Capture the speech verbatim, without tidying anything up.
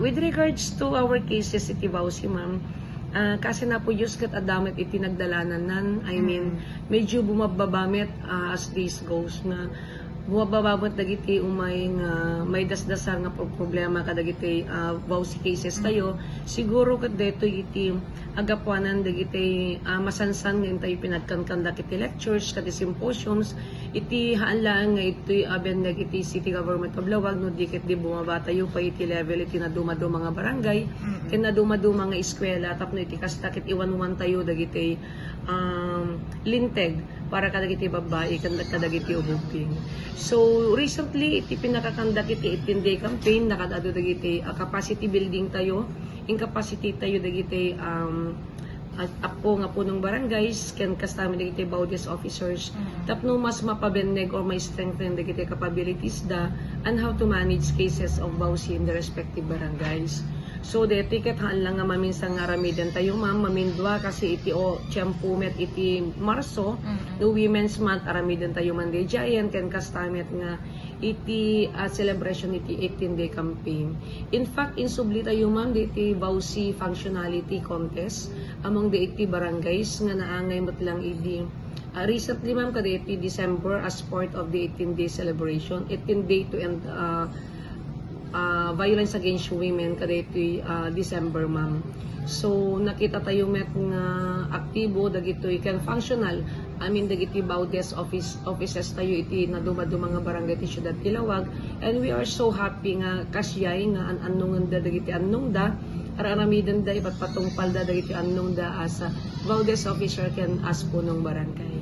With regards to our cases iti VAWC, ma'am, ah, kasi Apo Dios ket adda met iti nagdalananan. I mean, medyo bumababa met, ah, as days goes nga bumababa met dagiti umay nga maidasdasar nga pro-, problema kadagiti, ah, VAWC cases tayo. Siguro ket daytoy iti agapuanan dagiti, ah, masansan nga intayo pinagkankandak iti lectures, kadi symposiums, iti haan laeng nga itoy a benneg iti City Government of Laoag, no di ket di bumaba tayo pay iti level iti nadumaduma nga barangay, ken nadumaduma nga eskwela, tapno iti kasta ket iwanwan tayo dagiti, um, linteg para kadagiti babbai ken kadagiti ububing. So, recently, iti pinakakandak iti eighteen-day campaign, nakaad-adu dagiti, ah, capacity building tayo, incapacity tayo dagiti, um, at apo nga punong barangays, ken kasta met dagiti VAWDIES officers, tapno mas mapabenneg or ma-strengthen dagiti capabilities da on how to manage cases of VAWC in the respective barangays. So, daytoy ket haan lang nga maminsan nga aramiden tayo, ma'am, mamindua kasi iti o, tiempo met iti Marso, no Women's Month, aramiden tayo man daydiayen, ken kasta met nga iti, ah, celebration iti eighteen-day campaign. In fact, insubli tayo, ma'am, diti VAWC functionality contest among dagiti barangays nga naangay met lang idi, ah, recently, ma'am, kadagiti December as part of the eighteen-day celebration, eighteen-day to end, ah, ah, violence against women kadagiti, ah, December, ma'am. So, nakita tayo met nga aktibo dagitoy ken functional amin dagiti VAWDIES office, offices tayo iti nadumaduma nga barangay ti siudad ti Laoag. And we are so happy nga kasdiay nga an-annongenda dagiti annongda, ar-aramidenda, ipatpatungpalda dagiti annongda as, ah, VAWDIES officer ken as punong barangay.